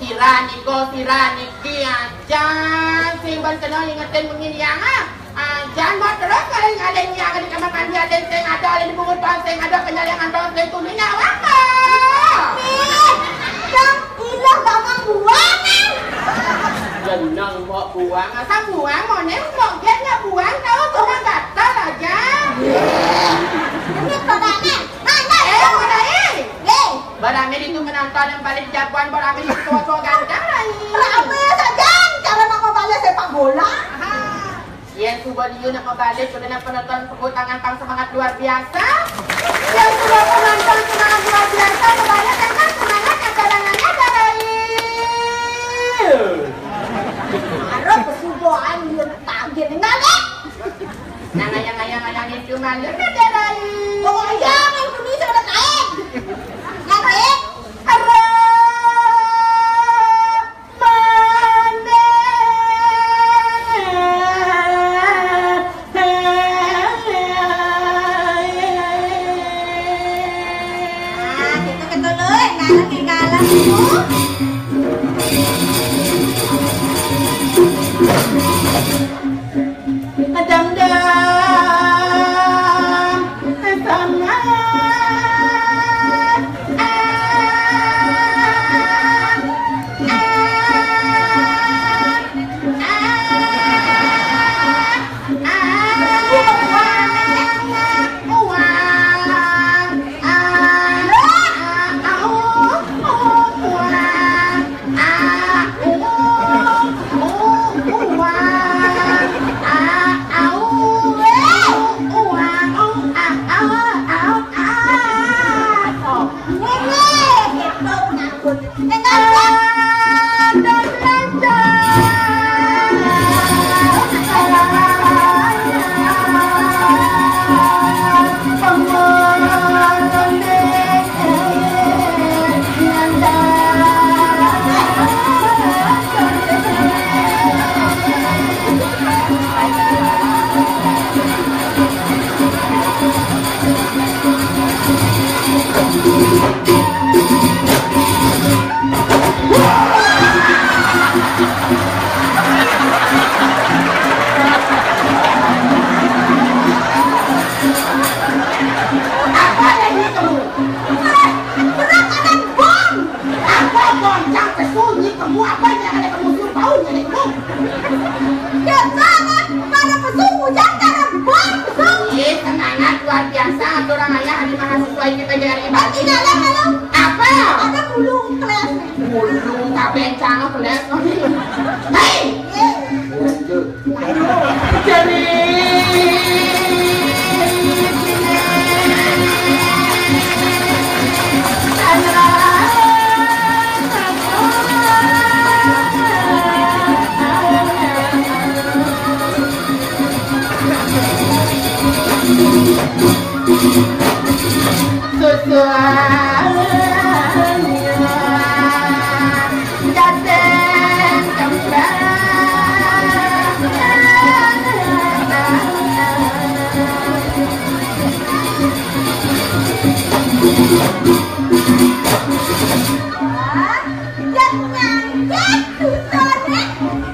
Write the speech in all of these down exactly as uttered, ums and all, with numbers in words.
Sira nika, sira niki, ajan sing ben kena ingetin wengi niang, ah. Ajan mau terus ngalih-ngalih niang di kamar mandi, ada sing ada, ada di bungut pohon sing ada, kenyal yang antong sing tuni nyawang, ah. Nih, yang ilah bawang buang, ah. Jeneng mbok buang, asal buang, mau nih, mau dia nggak buang, tahu, cuma gatal aja. Ini kodane. Mana? Eh, mulai. Nih. Barame ditu menonton yang balik jagoan, barame ditu tua-tua ganteng lagi. Rame saja, cara nak membalik sepak bola. Aha. Yen suba liu nak membalik, sudah nak penonton tepuk tangan pang semangat luar biasa. Yen suba penonton semangat luar biasa, membalik kan semangat yang kalangannya ada lagi. Harap kesubuhan dia tagihan enggak deh. Nang ayang-ayang-ayang itu malu ada lagi. Oh iya, main kumis sama kain. Yang lain. Halo. Nah, kita ketulung, ngalah, ngalah, Bu. Dam, dam, dam. Apa yang ini kamu? Berat ada bom. Apa bom yang kesunyi kamu? Apa yang ada kamu suruh bau yang kamu? Ya, jangan. Mana pesu hujan karena bom, pesu. Ih, semangat luar biasa. Aturan ayah di mahasiswa ini P G R I Bali. Tidak ada, halo. Apa? Ada bulung kelas. Bulung tak bencang kelas. Hei. Iya. Lanjut. Jadi, Yang nyangkut susahnya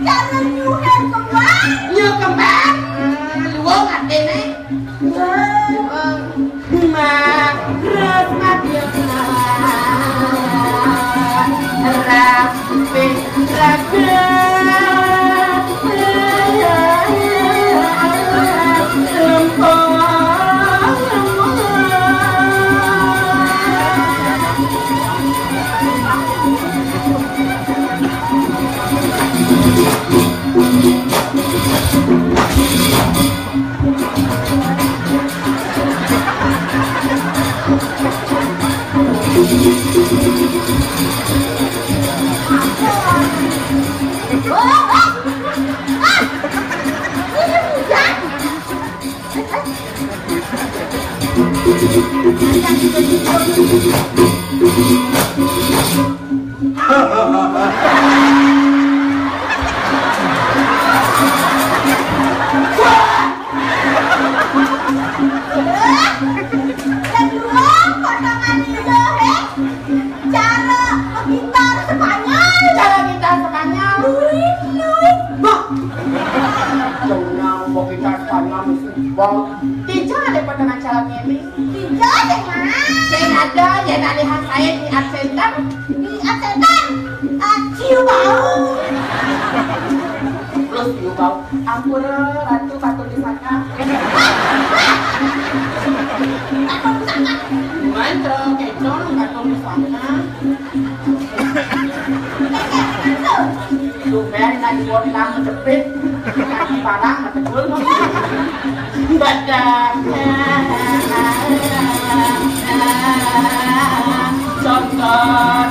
cara nyuhir kembang. Nyuhir kembang? Hmm, luwung atine. Mak, terus mati. Rapi, raga. Yang dua potongan itu, he. Cara bergitar Spanyol. Wow, tinjau ada peternak calon ini. Tinjau sing mana? Sing ada, ya, nalih saya di absentan. Di absentan? Ah, ciu bau. Terus ciu bau. Ampura, Ratu, patut disangka. Patut disangka. Gimana, kecong, patut disangka. Tumben nak dibuat lang menjepit, nak diparang, nak tegul. Baca. Contoh.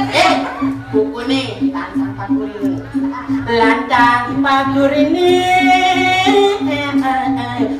Eh, buku nih, Lantang Pakuri. Lantang Pakuri nih. Eh, eh, eh, eh.